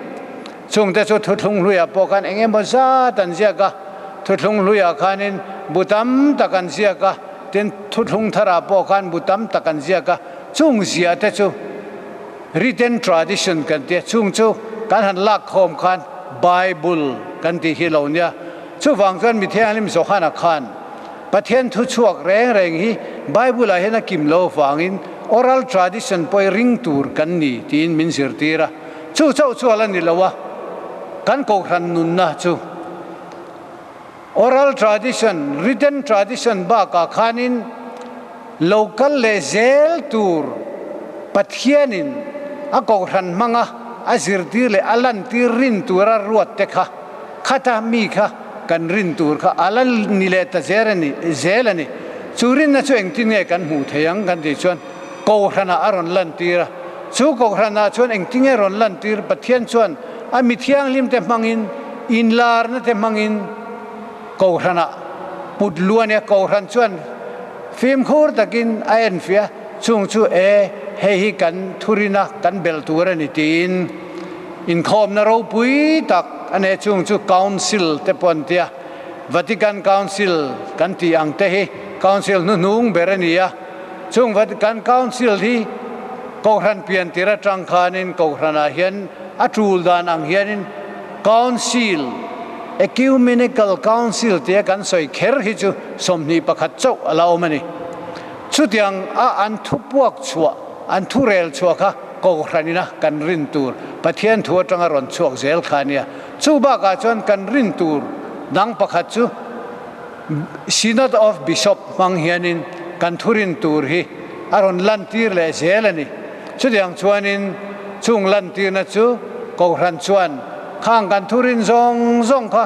Chungte chu thuthlung hluiah pawh khan eng emaw zat an ziak a, thuthlung hluiah khanin bu tam tak an ziak a, tin thuthlung tharah pawh khan bu tam tak an ziak a, chung ziah te chu Written tradition kan tia, chung chu kan han lak khawm khan Bible kan tih hi lo nia. Chuvang chuan Mithianghlim Johana khan Pathian thu chhuak reng reng hi Bible ah hian a kim lo avangin oral tradition pawh hi ring tur kan ni tiin min zirtir a. Chu chauh chu a la ni lo a, kan kohhran nunna chu oral tradition, written tradition bakah khanin lo kal leh zel tur Pathianin a kohhran hmanga a zirtir leh a lantir rin tura ruat te kha khata mi kha kan rin tur kha a la ni leh ta zel a ni zel a ni. Chu rinna chu engtin nge kan hmuh thei ang kan tih chuan kohhranah a rawn lantir a. Chu Kohhranah chuan engtinge rawn lantir? Pathian chuan a mi thianghlimte hmangin, inlarnate hmangin Kohhranah put lu a nia. Kohhran chuan fimkhur takin a enfiah a, chung chu e, hei hi kan thurina kan belh tur a ni tiin inkhawmna ropui tak a nei a, chung chu Council te pawh an ti a. Vatican Council kan tih ang te hi Council hnuhnung ber a ni a. Chung Vatican Council hi Kohhran pian tir atang khanin Kohhranah hian a tul dan ang hianin Council, Ecumenical Council tia kan sawi kher hi chu 21 chauh a la awm a ni. Chutiang a an thupuak chhuah, an thurel chhuah kha Kohhranina kan rin tur Pathian thu atanga rawn chhuak zel kha a nia. Chu bakah chuan kan rin tur dang pakhat chu Synod of Bishop hmang hianin kan thurin tur hi a rawn lantir leh zel a ni. Chutiang chuanin chung lantirna chu Kohhran chuan khang kan thurin zawng zawng kha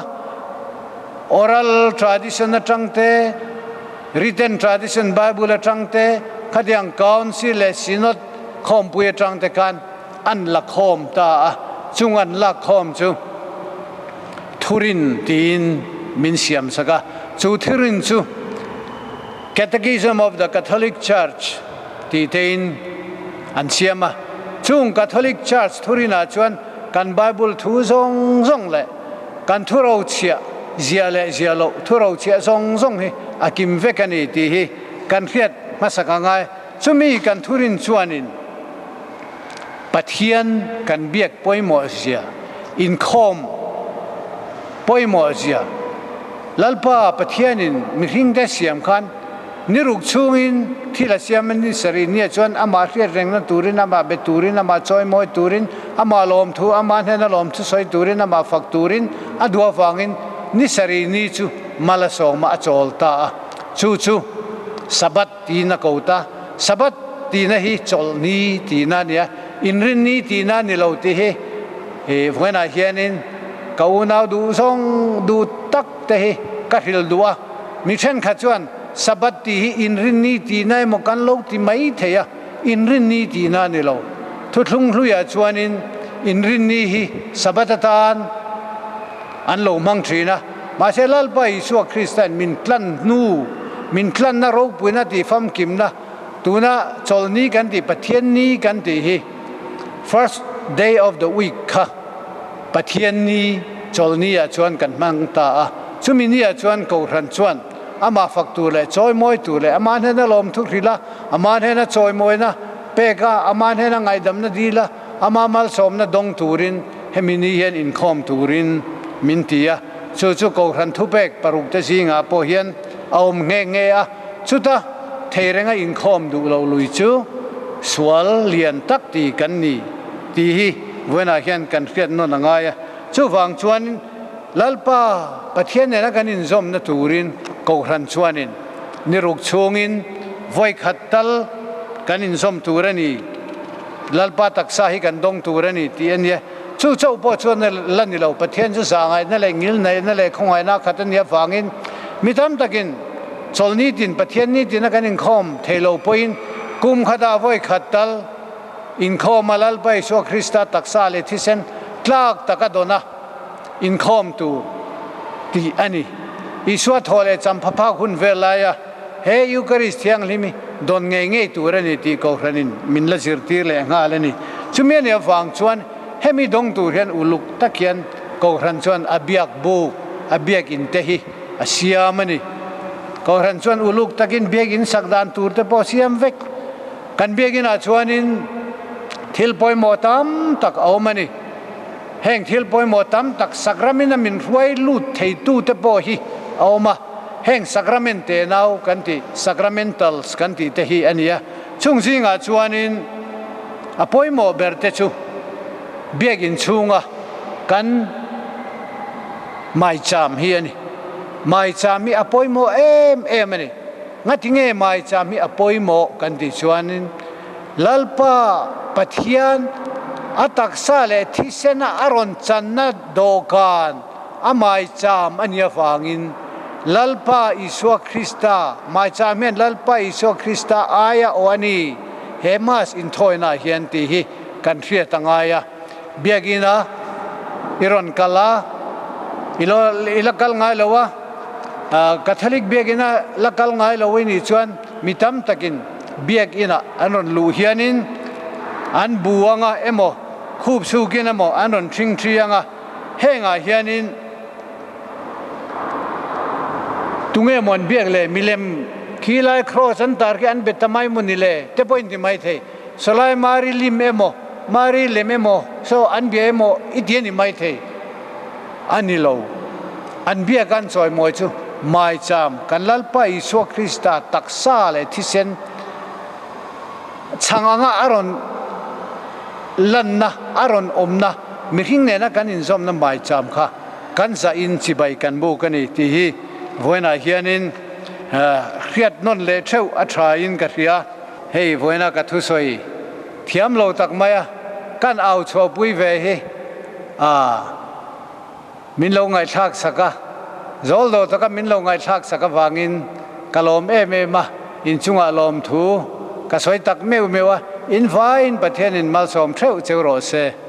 oral tradition atang te, written tradition Bible atang te, khatiang Council leh Synod khawmpui atang te khan an la khawm ta a, chung an lak khawm chu thurin tiin min siam sak a, chu thurin chu Catechism of the Catholic Church tih tein an siam a, chung Catholic Church thurinah chuan kan Bible thu zawng zawng leh kan thurochhiah zia leh zia loh thurochhiah zawng zawng hi a kim vek a ni tih hi kan hriat hmasak a ngai. Chumi kan thurin chuanin Pathian kan biak pawimawh zia, inkhawm pawimawh zia, Lalpa Pathianin mihringte siam khan ni ruk chhungin thil a siam a ni sarih nia chuan amah hriat rengna turin, amah be turin, amah chawimawi turin, amah lawmthu, amah hnena lawmthu sawi turin, amah fak turin a duh avangin ni sarih ni chu mal a sawma a chawl ta a. Chu chu Sabbath Tiin a ko ta. Sabbath tihna hi chawlhni tihna a ni a, inrinni tihna a ni lo tih hi vawiinah hianin ka unau duh zawng duh tak te hi ka hrilh duh a. Mi thenkhat chuan Sabbath tih hi inrinni tihna emaw kan lo ti mai thei a, inrinni tihna a ni lo. Thuthlung hluiah chuanin inrinni hi Sabbath atan an lo hmang thin a. Mahse Lalpa Isua Krista'n min tlan hnu, min tlanna ropuina tih famkimna, tuna chawlhni kan tih, Pathian ni kan tih hi first day of the week kha Pathian ni chawlhni ah chuan kan hmang ta a. Chumi ni ah chuan Kohhran chuan amah fak tur leh chawimawi tur leh amah hnena lawmthu hrilh a, amah hnena chawimawina pek a, amah hnena ngaihdamna dil a, Ama malsawmna dawng turin hemi ni hian inkhawm turin min ti a, chu chu Kohhran thupek parukte zingah pawh hian a awm nghe nghe a, chuta thei renga inkhawm duh lo lui chu sual lian tak ti kan ni tih hi vawiinah hian kan hriat nawn a ngai a. Chuvang chuan Lalpa Pathian nena kan inzawmna turin Kohhran chuanin ni ruk chhungin vawikhat tal kan inzawm tur a ni. Lalpa taksa hi kan dawng tur a ni tih a nia. Chu chauh pawh chuan la ni lo, Pathian chu zahngaihna leh ngilnaihna leh khawngaihna khat a nih avangin mi tam takin chawlhni tin Pathian ni tina kan inkhawm thei lo pawhin kum khatah vawi khat tal inkhawm a Lalpa Isua Krista taksa leh thisen tlak taka dawn a inkhawm tur tih a ni. Isua thaw leh champhaphak hun vel laia He Eucharist thianghlim hi dawn ngei ngei tur a ni tih Kohhranin min la zirtir leh nghal a ni. Chumi a nih avang chuan hemi dawng tur hian uluk tak hian Kohhran chuan a biak buk, a biakin te hi a siam a ni. Kohhran chuan uluk takin biakin sak dan tur te pawh a siam vek. Kan biakinah chuanin thil pawimawh tam tak a awm a ni. Heng thil pawimawh tam tak sakramin a min hruai lut theitu te pawh hi a awm a. Heng sacrament te nau kan tih, sacramentals kan tih te hi a ni a. Chung zingah chuanin a pawimawh ber te chu biakin chhunga kan maicham hi a ni. Maicham hi a pawimawh em em a ni. Ngatinge maicham hi a pawimawh kan tih chuanin Lalpa Pathian a taksa leh thisena a rawn channa dawhkan a maicham a nih avangin Lalpa Isua Krista, maicham hian Lalpa Isua Krista aia aw a ni he Mass inthawina ah hian tih hi kan hriat a ngai a. Biakinn a i rawn kal a, i lo i la kal ngai lo a, Catholic biakinn a la kal ngai lo i nih chuan mi tam takin biakinn ah an rawn luh hianin an bu anga emaw khup chhukin emaw an rawn thing thi anga hengah hianin tunge maw an biak le milem khilai cross an tar khi an bet ta mai maw ni le te pawh in ti mai thei. Salai Mari lim emaw, Mari lem emaw, so an bia emaw i ti a ni maithei a ni lo. An bia kan chawimawi chu maicham kan Lalpa Isua Krista taksa leh thisen chhang anga a rawn lanna, a rawn awmna, mihring nena kan inzawmna maicham kha kan zahin chibai kan buk a ni tih hi vawiinah hianin hriat nawn leh theuh a thain ka hria. Hei vawiina ka thusawi thiam lo tak mai a, kan au chhuahpui ve hi a min lo ngaihthlak sak a, zawl dawh taka min lo ngaihthlak sak avangin ka lawm em em a, inchungah lawmthu ka sawi tak meuh meuh a, in vaiin Pathianin malsawm theuh cheu rawh se.